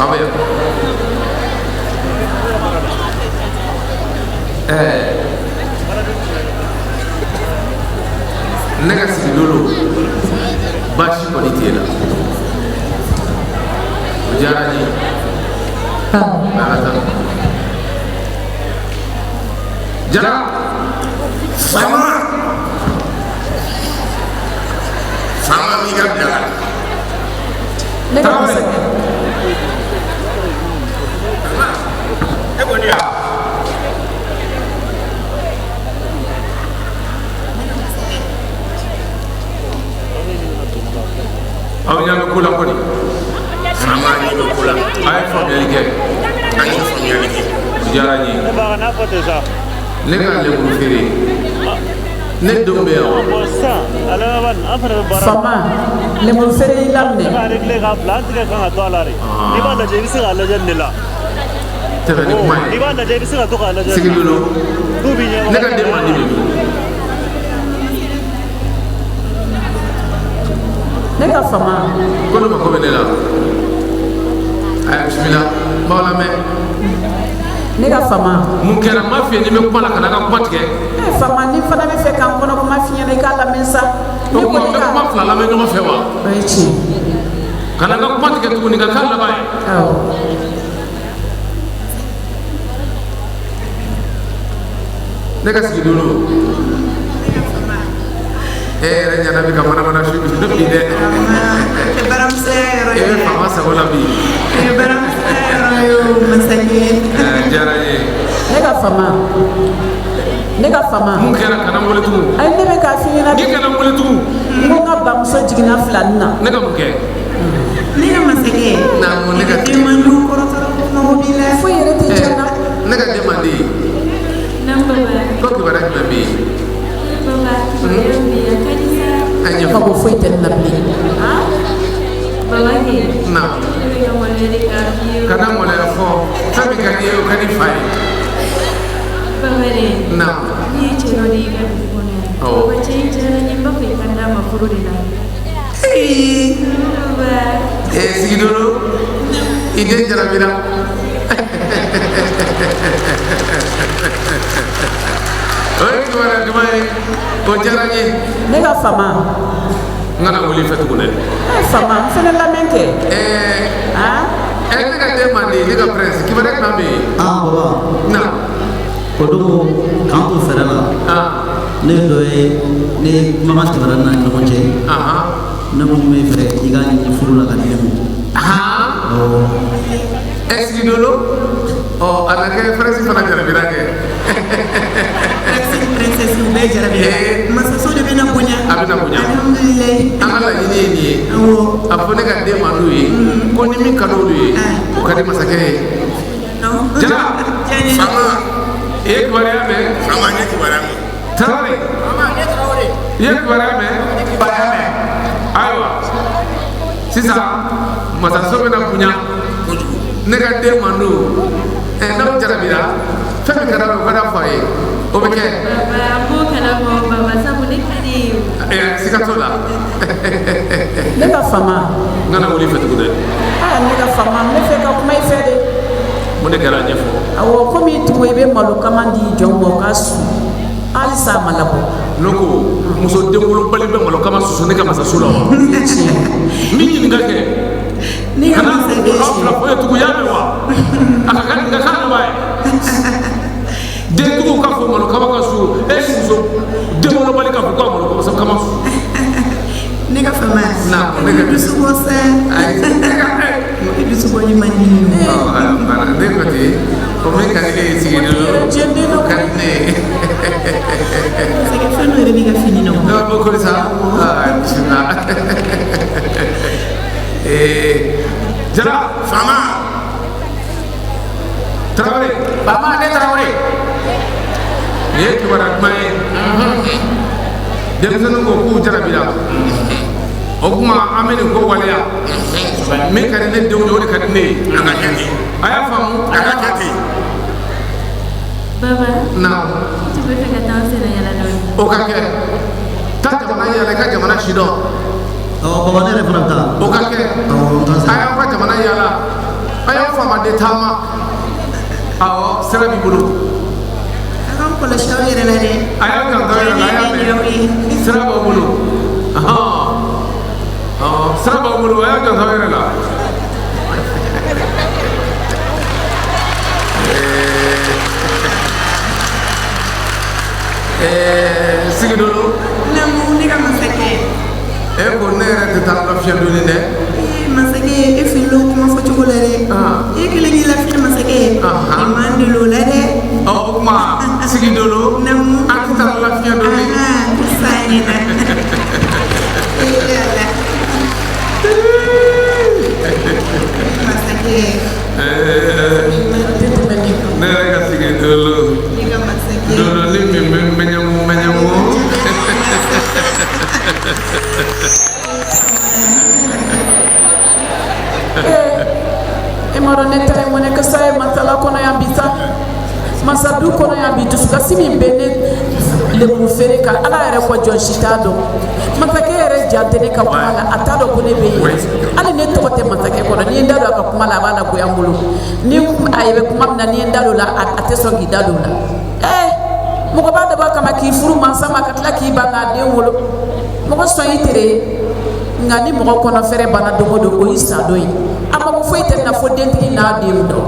Aw bɛ yan. Ɛɛ, ne ka Sigidolo, baasi kɔni t'e la, o diyara n ye. Ala ta Jara. Faama, faama m'i ka bila la. Ne ka Tarawele. Masakɛ. E kɔni ya. Aw ɲɛ bɛ ko la kɔni? Faama, ɲɛ bɛ ko la. A ye faamuyali kɛ? An ye faamuyali kɛ. O diyara n ye. Ne ka lemuru feere, ne denw bɛ yan wa? Fama, lemuru feere y'i laminɛ. Tɛmɛ ni kuma ye. Sigidolo, ne ka den man di bɛ min? Ne ka fama. Ko ne mako bɛ ne la. Ayi, bisimila, n b'aw lamɛn. Ne ka fama. Mun kɛra? N m'a f'i ye n'i bɛ kuma la, kana n ka kuma tigɛ. E fama, ni fana bɛ fɛ k'an kɔnɔ kuma f'i ɲɛna, i k'a lamɛn sa. O Ne kuma ko n ne bɛ ka kuma fila lamɛn ɲɔgɔn fɛ wa? O ye tiɲɛ. Kana n ka kuma tigɛ tuguni, ka k'a laban ye. Awɔ. Ne ka Sigidolo, e yɛrɛ ɲɛna bi ka manamana su bi dɛ. Baramusaya yɔrɔ. E bɛ faama sago la bi. Ye baramusaya yɔrɔ ye o, masakɛ. Ɛɛ, diyara n ye. Ne ka fama, ne ka fama. Mun kɛra? Kana n wele tugun. Ayi, ne bɛ k'a f'i ɲɛna. N'i kana n wele tugun. N ko n ka bamuso jiginna filanin na. Ne ka mun kɛ? Ne ka masakɛ. Naamu, ne ka den man du kɔrɔtɔrɔ mago b'i la. Foyi yɛrɛ tɛ Ɛɛ, tiɲɛ na. Ne ka den man di. Ko kibaruya jumɛn bɛ yen? A ɲɛfɔ. Mako foyi tɛ ne la bilen. Na kana maloya fɔ, fɛn min ka di i ye, o ka di fa ye. Na. Awɔ. Ee, Sigidolo, i den jarabira. O ye kibaruya duman ye, o diyara n ye. Ne ka fama. N kana wuli i fɛ tugun dɛ. E fama, n fana lamɛn kɛ. Ɛɛ. Han. Ɛ, ne ka den man di, ne ka prince, kibaruya jumɛn bɛ yen? Ah baba. Na. O don k'an to fɛrɛ la. Ah. Ne ye dɔ ye, ne kumakan tɛmɛna ne n'a ni ɲɔgɔn cɛ. Ahan. Ne mun bɛ fɛ i k'a ɲini furu la ka di ne ma. Han. Awɔ. Ɛ, Sigidolo, ɔ a na kɛ prince fana jarabira kɛ. Prince, princesse, u bɛɛ jarabira. Ee. Masaso de bɛna bonya. A bɛna bonya. Alhamdulilayi. An ka laɲini ye nin ye. Awɔ. A fɔ ne ka den man d'u ye ko ni min ka d'olu ye, o ka di masakɛ ye. Non. Jara. Diyaɲɛ. Faama. I ye kibaruya mɛn? Faama, n ye kibaruya mɛn. Tarawele, i ye kibaruya mɛn? Kibaruya mɛn. Ayiwa, sisan masaso bɛna bonya. Kojugu. Ne ka den man d'u, ɛ, n'aw jarabira, fɛn min ka d'a ye, o ka d'a fa ye, o bɛ kɛ. Ɛ, siga t'o la. Ne ka fama. N kana wuli i fɛ tugun dɛ. Aa, ne ka fama, n bɛ fɛ ka kuma i fɛ de. Mun de kɛra? Ɲɛfɔ. Awɔ, komi i tugu i bɛ malo kama di jɔn ma, o ka su halisa a ma labɔ. Ne ko muso denwolobali bɛ malo kama susu ne ka masaso la wa? Tiɲɛ. N b'i ɲininka kɛ. Ne ka Kana masakɛ. aw fila fɔ ye tugun, y'a mɛn wa? A ka kan nin ka kan laban ye dentigiw ka fɔ malo kama ka su, e muso denwolobali ka fɔ ko a malo kama su. Ne ka fama. Na, ne ka Dusu bɔ sa. Ayi, ne ka ɛ. I dusu bɔli man di ne ye. Ɔ, ayiwa, bana ne ko ten, o min ka di ne ye, Sigidolo, o ka di ne ye. Masakɛ, fɛn dɔ yɛrɛ b'i ka fini na. Ne b'a ko sa, aa, bisimila. Ee, Jara. Faama. Tarawele. Faama, ne Tarawele. Nin ye kibaruya duman ye. Denmisɛnninw ko k'u jarabira, o tuma an bɛ nin ko waleya. Min ka di ne denw ye, o de ka di ne ye. A ka kɛ ten. A y'a faamu? A ka kɛ ten. Baba, Na. tu bɛ fɛ ka taa n senna yala dɔɔni. O ka kɛ, taa jamana yala, i ka jamana si dɔn. Awɔ baba, ne yɛrɛ fana bɛ taa. O ka kɛ. Awɔ, n taa A sen. y'aw ka jamana yala. A y'a faamaden taama. Awɔ, sira b'i bolo. A k'aw kɔlɔsi aw yɛrɛ la dɛ. A y'a janto aw yɛrɛ la, a y'a mɛn. Sira b'aw bolo. Ɔhɔn, sira b'aw bolo, a y'a janto aw yɛrɛ la. Sigidolo. Naamu, ne ka masakɛ. E ko ne yɛrɛ tɛ taa lafiya donni dɛ. Ee masakɛ, e filila o kuma fɔcogo la dɛ. E kelen k'i lafiya masakɛ. I man deli o la dɛ. Ɔ, o tuma Sigidolo. Naamu. An tɛ taa lafiya donni. Sa ɲɛna. Ee Ala. Masakɛ. Ne yɛrɛ ka Sigidolo. Ne ka masakɛ. Doloni min bɛ mɛɲɛmu mɛɲɛmu. E m'a dɔn ne ta ye mɔnɛ kasa ye masala kɔnɔ yan bi sa, masadu kɔnɔ yan bi, dusukasi min bɛ ne lemuru feere kan, Ala yɛrɛ kɔ jɔn si t'a dɔn. Masakɛ yɛrɛ jan tɛ ne ka kuma la, a t'a dɔn ko ne bɛ yen. Hali ne tɔgɔ tɛ masakɛ kɔnɔ, n'i ye n da don a ka kuma la, a b'a lagoya n bolo. Ni a bɛ kuma min na, n'i ye n da don o la, a tɛ sɔn k'i da don o la. Mɔgɔ b'a dabɔ a kama k'i furu mansa ma ka tila k'i ban k'a den wolo. Mɔgɔ sɔn y'i tere ye, nka ni mɔgɔ kɔnɔ fɛrɛ banna don o don, o y'i sa don ye. A mago foyi tɛ na fo dentigi n'a denw dɔn.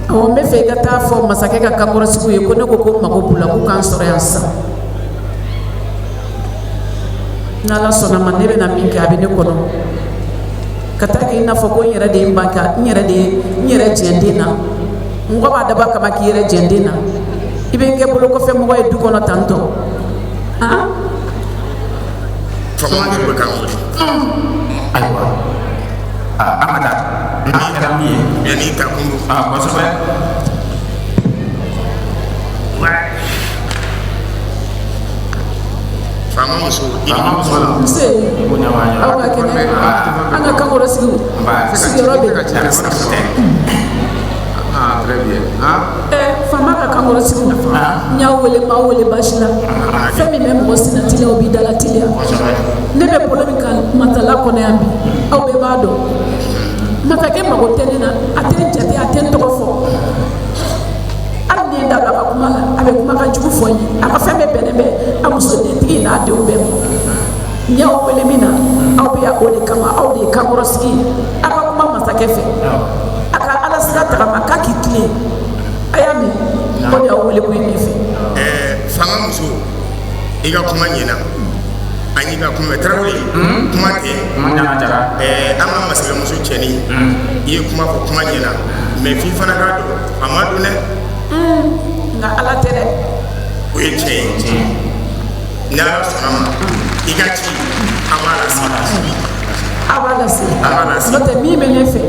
Awɔ, n bɛ fɛ i ka taa fɔ masakɛ ka kankɔrɔsigiw ye ko ne ko ko mago b'u la, k'u k'an sɔrɔ yan sisan. N'Ala sɔnna ma, ne bɛna min kɛ, a bɛ ne kɔnɔ. Ka taa kɛ i n'a fɔ ko n yɛrɛ de ye n ban ka n yɛrɛ de ye n yɛrɛ jɛn den na. Mɔgɔ b'a dabɔ a kama k'i yɛrɛ jɛn den na. I bɛ n kɛ bolokɔfɛ mɔgɔ ye du kɔnɔ tan tɔ. Han? Faama muso bɛ kan wele. Ayiwa, an ka taa. An kɛra min ye. Yanni i ta kun don. Kosɛbɛ. Faama muso. Faama muso la. Nse. Aw ka kɛnɛ. An ka kankɔrɔsigiw. Sigiyɔrɔ bɛ. Ah, très bien. Ah. Faama ka kankɔrɔsigiw. N y'aw wele, n m'aw wele baasi la. Fɛn min bɛ mɔgɔ senna teliya, o b'i dala teliya. Ne bɛ bolo min kan masala kɔnɔ yan bi, aw bɛɛ b'a dɔn. Masakɛ mago tɛ ne na, a tɛ n jate, a tɛ n tɔgɔ fɔ. Hali ni n da don a ka kuma la, a bɛ kumakan jugu fɔ n ye. A ka fɛn bɛɛ bɛnnen bɛ a muso dentigi n'a denw bɛɛ ma. N y'aw wele min na, aw bɛ yan o de kama, aw de ye kankɔrɔsigi ye. Aw ka kuma masakɛ fɛ. A ka Ala sira tagama k'a k'i tilen. A y'a mɛn, o de y'aw wele ko ye ne fɛ. Fanga muso, i ka kuma ɲɛna. An y'i ka kuma mɛn. Tarawele, kuma tɛ. An ka masakɛmuso cɛnin, i ye kuma fɔ, kuma ɲɛna. Mais f'i fana k'a dɔn, a ma don dɛ. Nka Ala tɛ dɛ. O ye tiɲɛ ye. Ni Ala sɔnna ma, i ka ci, an b'a lase. A b'a lase. An b'a lase. N'o tɛ min bɛ ne fɛ,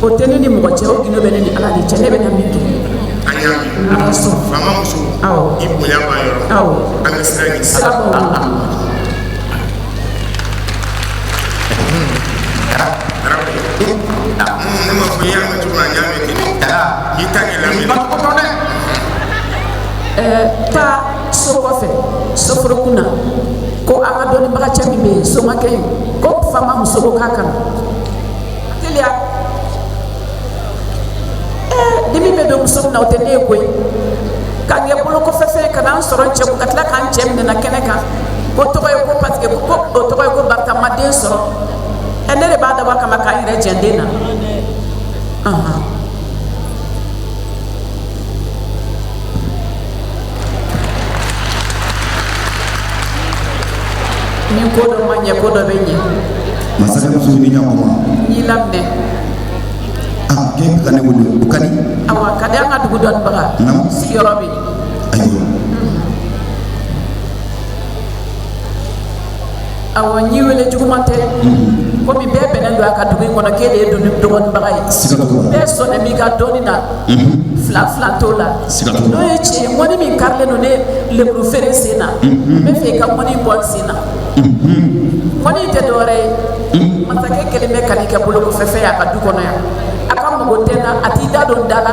o tɛ ne ni mɔgɔ cɛ, o gindo bɛ ne ni Ala de cɛ, ne bɛ na min kɛ. An y'a mɛn. Faama muso, i bonya b'an yɔrɔ. An bɛ sira ɲini. Sira b'aw bolo. Ne ma fɔ i y'a mɛn cogo min na, n y'a mɛn ten de. I ta kɛ lamɛn. Taa so kɔfɛ, soforokun na, ko an ka dɔnnibaga cɛ min bɛ yen, somakɛ in, ko faama muso ko k'a ka na. Teliya. Dimi bɛ don muso min na, o tɛ ne ye koyi. Ka n kɛ bolokɔfɛ fɛn ye, ka na n sɔrɔ n cɛ kun, ka tila k'an cɛ minɛ na kɛnɛ kan. Ko tɔgɔ ye ko parce que ko o tɔgɔ ye ko barisa ma den sɔrɔ. Ne de b'a dabɔ a kama k'an yɛrɛ jɛn den na. Ni ko dɔ ma ɲɛ, ko dɔ bɛ ɲɛ. Masakɛ muso, i ni ɲankuma. N y'i laminɛ. Ah, k'e bɛ ka ne wele, o ka di. Awa, ka di an ka dugu dɔnnibaga. Naamu. Sigiyɔrɔ bɛ yen. Ayiwa. Awɔ, n y'i wele juguman tɛ. Komi bɛɛ bɛnnen don a ka dugu in kɔnɔ k'e de ye dɔgɔninbaga ye. Siga t'o la. Bɛɛ sɔnna b'i ka dɔnni na. Fila fila t'o la. Siga t'o la. N'o ye tiɲɛ ye, ŋɔni min karilen don ne lemuru feere sen na. N bɛ fɛ i ka ŋɔni bɔ n sen na. Ŋɔni in tɛ dɔwɛrɛ ye. Masakɛ kelen bɛ ka n'i kɛ bolokɔfɛfɛn ye a ka du kɔnɔ yan. A ka mɔgɔ mago tɛ n na, a t'i da don da la.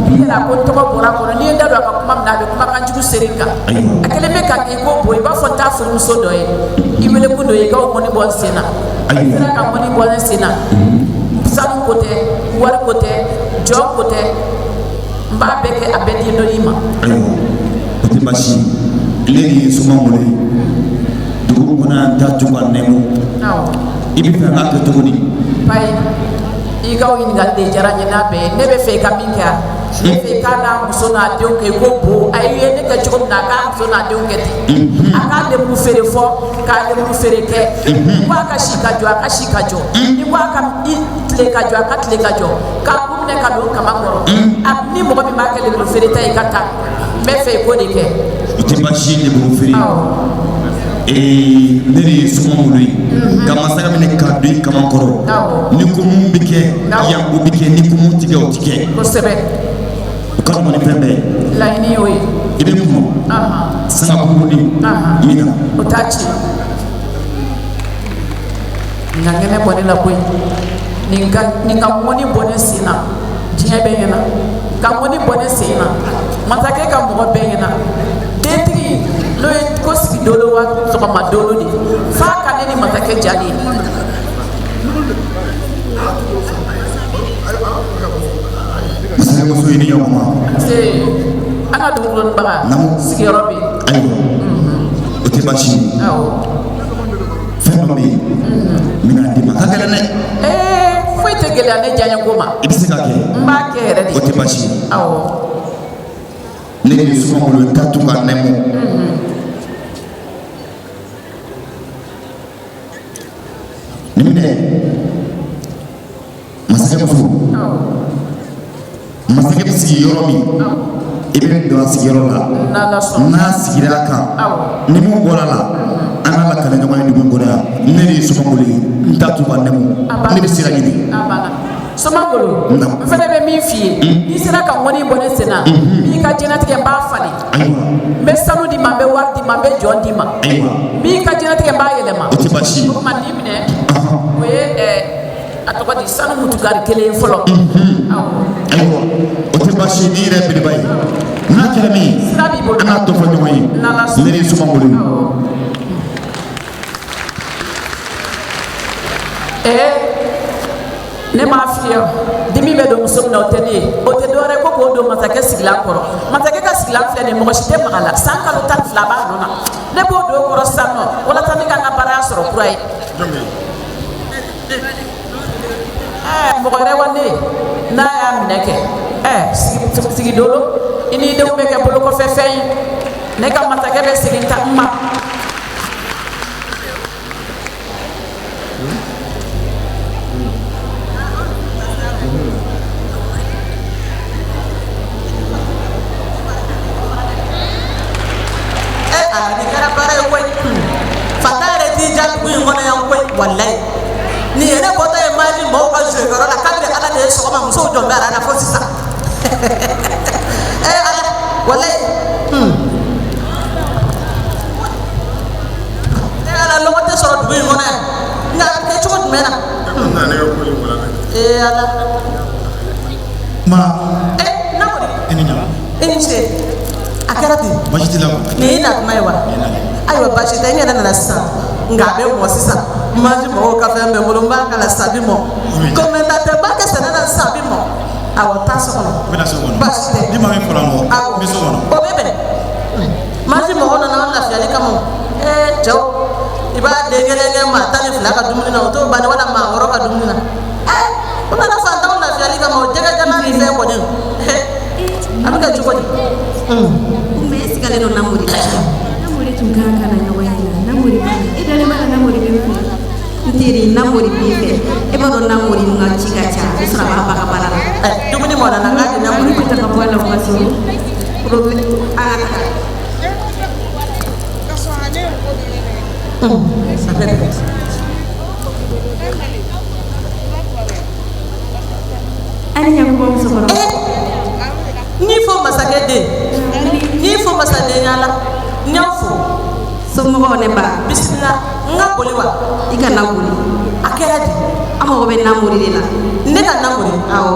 Bi yɛrɛ a ko n tɔgɔ bɔra a kɔnɔ, n'i ye n da don a ka kuma min na, a bɛ kumakan jugu seri n kan. A kɛlen bɛ ka k'i ko bo, i b'a fɔ n t'a furumuso dɔ ye. I wele kun dɔ ye, i ka o mɔni bɔ n sen na. I sera ka mɔni bɔ n sen na. Sanu ko tɛ, wari ko tɛ, jɔn ko tɛ, n b'a bɛɛ kɛ, a bɛɛ di dɔ ma. Ayiwa, o tɛ baasi ye. Ne de ye Sumangolo ye dugu kɔnɔ yan, ta to ka nɛmu. I bɛ fɛ an k'a kɛ cogo di? Bayi, i ka o ɲininkali de diyara n ye n'a bɛɛ ye. Ne bɛ fɛ i ka min kɛ, ne bɛ fɛ i k'a n'a muso n'a denw kɛ i ko bo. A ye ne kɛ cogo min na, a k'a muso n'a denw kɛ ten. A k'a lemuru feere fɔ, k'a lemuru feere kɛ. Ni ko a ka si ka jɔ, a ka si ka jɔ. Ni ko a ka i tile ka jɔ, a ka tile ka jɔ. K'a kun minɛ ka don kama kɔrɔ. A ni mɔgɔ min b'a kɛ lemuru feere ta ye, i ka taa. N bɛ fɛ i k'o de kɛ. O tɛ baasi ye, lemuru feere. Ne de ye Sumangolo ye ka masakɛ minɛ k'a don i kaman kɔrɔ. Ni ko mun bɛ kɛ yan, o bɛ kɛ. Ni ko mun tɛ kɛ, o tɛ kɛ. Kosɛbɛ. O ka nɔgɔn ni fɛn bɛɛ ye. Laɲini y'o ye. I bɛ kuma sanga kunkurunin n bɛ na. O t'a ci. Nin ka ŋɛnɛ bɔ ne la koyi. Nin ka ŋɔni bɔ ne sen na, diɲɛ bɛɛ ɲɛna. Ka ŋɔni bɔ ne sen na, masakɛ ka mɔgɔ bɛɛ ɲɛna. Dentigi n'o ye ko sigi dolo wa sɔgɔma dolo de, f'a ka ne ni masakɛ jalen ye. Masakɛ muso, i ni ɲɔgɔn ma. Se an ka dugu dɔnnibaga sigiyɔrɔ bɛ yen. Ayiwa, o tɛ baasi ye. Fɛn dɔ bɛ yen, n bɛna d'i ma, ka gɛlɛn dɛ. Ee, foyi tɛ gɛlɛya ne diyaɲɛko ma. I bɛ se k'a kɛ? N b'a kɛ yɛrɛ de. O tɛ baasi ye. Awɔ. Ne de ye Sumangolo ye, ta to ka nɛmu. Nin minɛ, masakɛ muso. Masakɛ bɛ sigi yɔrɔ min, i bɛ don a sigiyɔrɔ la. N'Ala sɔnna. N'a sigira a kan, ni mun bɔra la, an n'a lakale ɲɔgɔn ye dugu in kɔnɔ yan. Ne de ye Sumangolo ye, n t'a to ka nɛmu. Ne bɛ sira ɲini. A banna. Sumangolo, n fana bɛ min f'i ye, n'i sera ka ŋɔni bɔ ne sen na, n b'i ka diɲɛlatigɛ, n b'a falen. N bɛ sanu d'i ma, n bɛ wari d'i ma, n bɛ jɔn d'i ma. N b'i ka diɲɛlatigɛ, n b'a yɛlɛma. O tɛ baasi ye. O tuma nin minɛ, o ye a tɔgɔ di, sanu mutukari kelen ye fɔlɔ. Ayiwa, o tɛ baasi ye. Nin yɛrɛ ye belebeleba ye. N'a kɛra min ye, an n'a tɔ fɔ ɲɔgɔn ye. Ne de ye Sumangolo ye. Ɛɛ, ne m'a f'i ye, dimi bɛ don muso min na, o tɛ ne ye. O tɛ dɔwɛrɛ ko k'o don masakɛ sigilan kɔrɔ. Masakɛ ka sigilan filɛ nin ye, mɔgɔ si tɛ maga la. San kalo 12 a b'a nɔ na. Ne b'o don o kɔrɔ sisan nɔ walasa ne ka n ka baara sɔrɔ kura ye. Ɛɛ, mɔgɔ wɛrɛ wa ne n'a y'a minɛ kɛ. Ɛɛ, sigi dolo, i n'i denw bɛ kɛ bolokɔfɛ fɛn ye. Ne ka masakɛ bɛ segin ta n ma. Ala, nin kɛra baara ye koyi. Fata yɛrɛ t'i ja dugu in kɔnɔ yan koyi, walayi. Nin ye ne bɔtɔ ye maji maaw ka jouer la kabini Ala de ye sɔgɔma musow jɔn bɛ a la fo sisan. Ee Ala, walayi. Ee Ala, lɔgɔ tɛ sɔrɔ dugu in kɔnɔ yan, nka a bɛ kɛ cogo jumɛn na? Ee Ala. Ma. Ee, Namori. I ni ɲama. I ni ce. A kɛra ten. Baasi t'i la? Nin y'i na kuma ye wa? Ayiwa, baasi tɛ. N yɛrɛ nana sisan, nka a bɛ mɔ sisan. Maji mɔgɔw ka fɛn bɛ n bolo, n b'a kala sisan, a bɛ mɔ. Commentateur b'a kɛ sɛnɛ na sisan, a bɛ mɔ. Awɔ, taa so kɔnɔ. N bɛna so kɔnɔ. Baasi tɛ. Ni maa min fɔra n kɔ, n bɛ so kɔnɔ. O bɛ bɛn. Maji mɔgɔw nana an lafiyali kama. Ee cɛw, i b'a den kelen kɛ maa 12 ka dumuni na, o t'o banni, wala maa 6 ka dumuni na. Ɛɛ, u nana fantanw lafiyali kama, o jɛgɛ jalan ni fɛn kɔni, a bɛ kɛ cogo di? Kunbɛ, e sigalen don Namori la. Namori tun kan ka na ɲɔgɔn ye la. Namori b'a la. E dalen b'a la Namori bɛ n fɛ. N teri, Namori b'i fɛ. E b'a dɔn Namori ka ci ka ca. A bɛ sɔrɔ a b'a ba ka baara la. Dumuni mɔna na, n k'a di Namori ma. Ne tɛ ka bɔ a la o ka so. Problème, an ka taga. Ani ɲankuma, musokɔrɔba. N'i fo masakɛ den, n'i fo masadenya la, n y'aw fo. Somɔgɔw, ne ba? Bisimila, n ka boli wa? I kana boli. A kɛra di? An mago bɛ Namori de la. Ne ka Namori? Awɔ.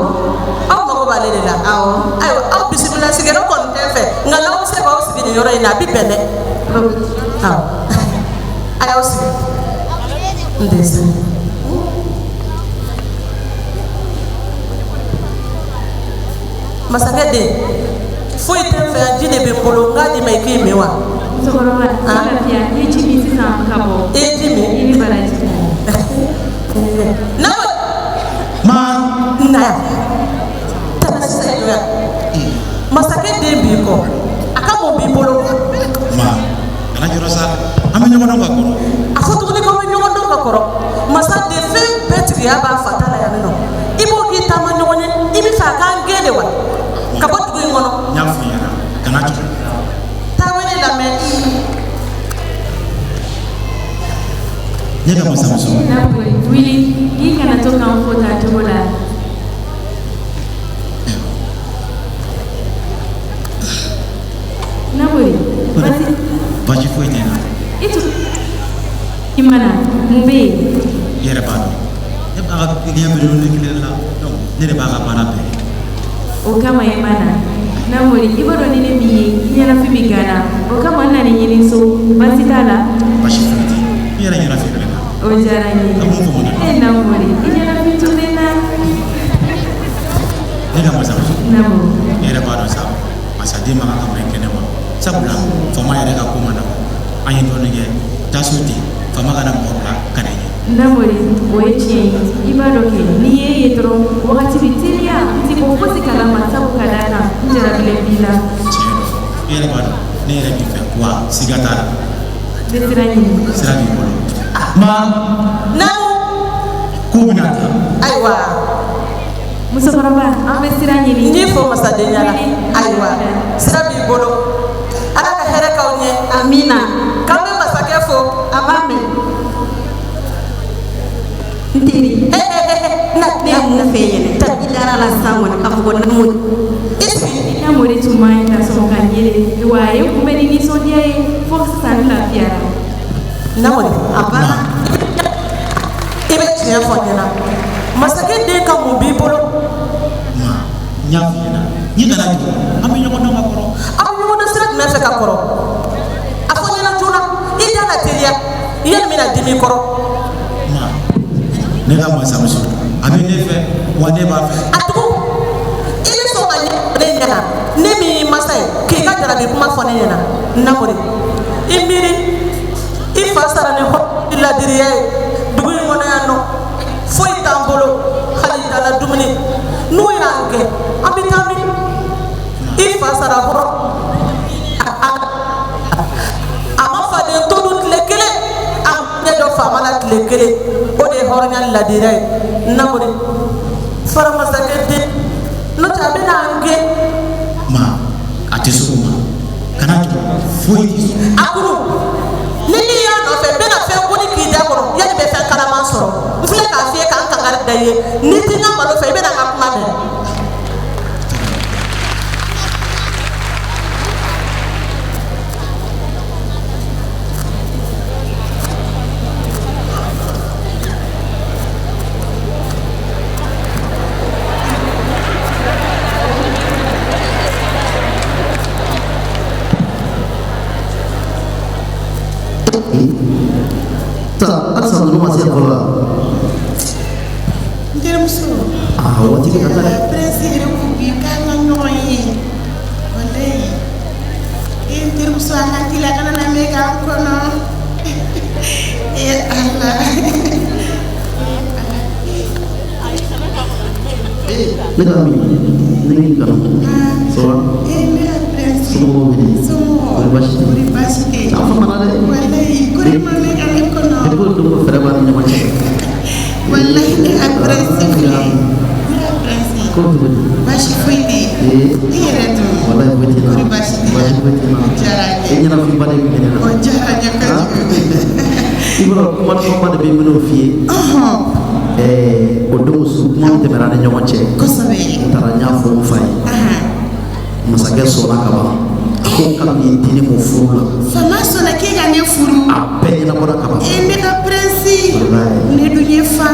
Aw mago b'ale de la? Awɔ. Ayiwa, aw bisimila. Sigiyɔrɔ kɔni tɛ n fɛ, nka n'aw bɛ se k'aw sigi nin yɔrɔ in na, a bɛ bɛn dɛ. Awɔ, a y'aw sigi. N tɛ se. Masakɛ den, foyi tɛ n fɛ yan, ji de bɛ n bolo, n k'a d'i ma i k'i min wa? Musokɔrɔba, i lafiya. I ye ji min sisan ka bɔ. I ye ji min? I ni baraji. Namori. Ma. Na yan. Tɛmɛ sisan, i jɔ yan. Masakɛ den b'i kɔ, a ka mun b'i bolo? Ma, kana jɔrɔ sa, an bɛ ɲɔgɔn dɔn ka kɔrɔ. A fɔ tuguni k'aw bɛ ɲɔgɔn dɔn ka kɔrɔ. Masa den, fɛn bɛɛ tigiya b'a fa ta la yan nɔ. I b'o k'i taama ɲɔgɔn ye, i bɛ fɛ a k'an gɛn de wa? Ka bɔ dugu in kɔnɔ. N y'a f'i ɲɛna, kana jɔrɔ. Taa wele lamɛn. Ne ka masamuso. Namori, wuli. I kana to k'an fo tan cogo la. Namori, basi. Baasi foyi tɛ n na. I tun i ma na, mun bɛ yen? I yɛrɛ b'a dɔn, ne b'a ka diɲɛ bɛɛ ne kelen la, donc ne de b'a ka baara bɛɛ kɛ. O kama i ma na. Namori, i b'a dɔn ni ne m'i ye, i ɲɛnafin bɛ gan na. O kama n nana i ɲini so. Baasi t'a la? Baasi foyi tɛ yen, i yɛrɛ ɲɛnafin bɛ ne na. O diyara n ye. Ka mun fɔ mun na? E Namori, i ɲɛnafin tun bɛ n na. Ne ka masamuso. Naamu. I yɛrɛ b'a dɔn sa, masaden man kan ka mɛn kɛnɛ ma, sabula faama yɛrɛ ka ko ma nɔgɔn. An ye dɔɔnin kɛ, taa so ten, faama kana mɔgɔ bila ka na i ɲɛ. Namori, o ye tiɲɛ ye. I b'a dɔn kɛ, n'i y'e ye dɔrɔn, wagati bɛ teliya. N tɛ bɔ fosi kalama, sabu ka d'a kan n jarabilen b'i la. Tiɲɛ don, i yɛrɛ b'a dɔn ne yɛrɛ b'i fɛ, wa siga t'a la. N bɛ sira ɲini. Sira b'i bolo. Ma. Naamu. K'u bɛna taa. Ayiwa. Musokɔrɔba, an bɛ sira ɲini. N y'i fo masadenya la. Ayiwa, sira b'i bolo. Ala ka hɛrɛ k'aw ɲɛ. Amina. K'an bɛ masakɛ fo. A b'a mɛn. N teri. Na. Ne ye mun f'e ɲɛna? I dara la sisan kɔni k'a fɔ ko Namori. I sigi. Namori tun man ɲi ka sɔn ka n yele wa a ye n kunbɛn ni nisɔndiya ye fo sisan n lafiyara. Namori. A banna. I bɛ tiɲɛ fɔ n ɲɛna. Masakɛ den ka mun b'i bolo? Ma, n y'a f'i ɲɛna, n'i kana jɔ, an bɛ ɲɔgɔn dɔn ka kɔrɔ. Aw bɛ ɲɔgɔn dɔn sira jumɛn fɛ ka kɔrɔ? A fɔ n ɲɛna joona, i da ka teliya, yanni n bɛna dimi i kɔrɔ. Ma, ne ka masamuso, a bɛ ne fɛ wa ne b'a fɛ. A tugu, i bɛ sɔn ka ɲɛ ne ɲɛna, ne min y'i masa ye, k'i ka jarabi kuma fɔ ne ɲɛna. Namori, i miiri, i fa sara ni hɔrɔn ladiriya ye dugu in kɔnɔ yan nɔ. Foyi t'an bolo, hali dala dumuni. N'u y'an gɛn, an bɛ taa min? I fa sara hɔrɔn. A ma faden to dun tile kelen, a ma ɲɛ jɔ faama la tile kelen. O de ye hɔrɔnya ladiriya ye. Namori, fara masakɛ den, n'o tɛ a bɛna an gɛn. Ma, a tɛ se o ma, kana jɔ, foyi t'i sɔrɔ. A kuru, ni n'i y'a nɔfɛ, n bɛna fɛn koni k'i da kɔrɔ, yanni n bɛ fɛn kalaman sɔrɔ. N filɛ k'a f'i ye k'an kankari da i ye, n'i tɛ n ka malo fɛ, i bɛna n ka kuma mɛn. Sisan halisa ninnu ma se ekɔli la. N terimuso. Aa, waati bɛ ka taa dɛ. Prince yɛrɛ ko bi k'an ka ɲɔgɔn ye. Walayi. E n terimuso, an ka teliya, kana na mɛn k'an kɔnɔ. E Ala. Ne ka min, ne k'i kanu. Ça va? E ne ka prince. Somɔgɔw bɛ di? Somɔgɔw. Kɔri baasi tɛ? Kɔri baasi tɛ. A famana dɛ. Walayi, ko ne ma mɛn ka ne kɔnɔ. Depuis o don ko fɛɛrɛ b'an ni ɲɔgɔn cɛ. Walayi, ne ka prince filɛ. Ne ka prince. Ko cogo di? Baasi foyi tɛ yen. Ee. I yɛrɛ dun? Walayi foyi tɛ n na. Kɔri baasi tɛ? Baasi foyi tɛ n na. O diyara n ye. E ɲɛnafinba de bɛ ne la. O diyara n ye kojugu. I b'a dɔn, kuma dumanba de bɛ n bɛn'o f'i ye. O don su kuma min tɛmɛna an ni ɲɔgɔn cɛ. Kosɛbɛ. N taara n y'a fɔ n fa ye. Masakɛ sɔnna ka ban. A ko k'a b'i di ne ma furu la. Faama sɔnna k'e ka ne furu? A bɛɛ ɲɛnabɔra ka ban. E ne ka prince. Walayi. Ne dun ye fa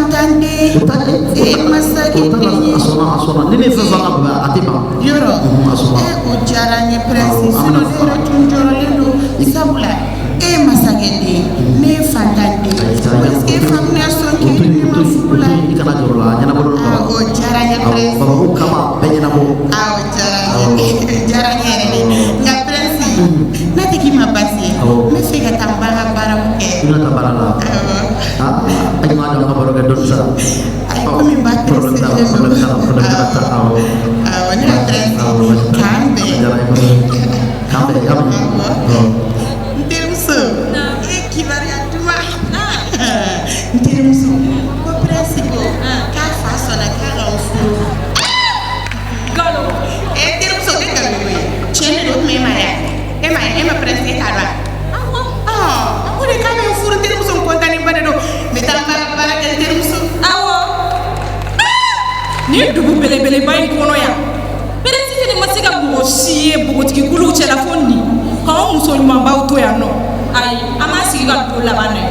Ye e masakɛ den ye. A sɔnna, a sɔnna. Ni ne ye fɛn fɔ an ka baba, a tɛ ban. Yɔrɔ? A sɔnna. E, o diyara n ye, prince. Sinon ne yɛrɛ tun jɔrɔlen don, sabula e ye masakɛ den ye, ne ye fantan den ye. Est ce que faamuya sɔn k'e ne ma furu la? I kana jɔrɔ la, a ɲɛnabɔlen don. O diyara n ye, prince. Baba ko kama bɛɛ ɲɛnabɔ. Ah, o diyara n ye, o diyara n ye yɛrɛ de. Nka prince, n'a tɛ k'i ma baasi ye, n bɛ fɛ ka taa n ba ka baaraw kɛ. I bɛna taa baara la? Ah, a ɲuman dɔn ka baro kɛ dɔɔni sa. Ayi, komi n ba Problème t'a la, problème t'a la, problème t'a la. Awɔ. Awɔ, ne ka prince, k'an bɛn. Diyara n ye kosɛbɛ. K'an bɛn, y'a mɛn. Awɔ. N terimuso, e kibaruya duman. N terimuso, ko prince ko k'a fa sɔnna k'a ka n furu. Galo. E terimuso, ne nkalon ye tiɲɛ de don. O tuma e ma ye wa? E ma ye? E ma prince, e t'a dɔn wa? Ɔn, o de k'a bɛ n furu. N terimuso, n kɔntannen ba de don. N bɛ taa n baara baara kɛ, n terimuso. Awɔ, nin dugu belebeleba in kɔnɔ yan, prince fɛnɛ ma se ka mɔgɔ si ye npogotigikuluw cɛla fo nin k'anw muso ɲumanbaw to yan nɔ. Ayi, an b'an sigi ka don laban na ye.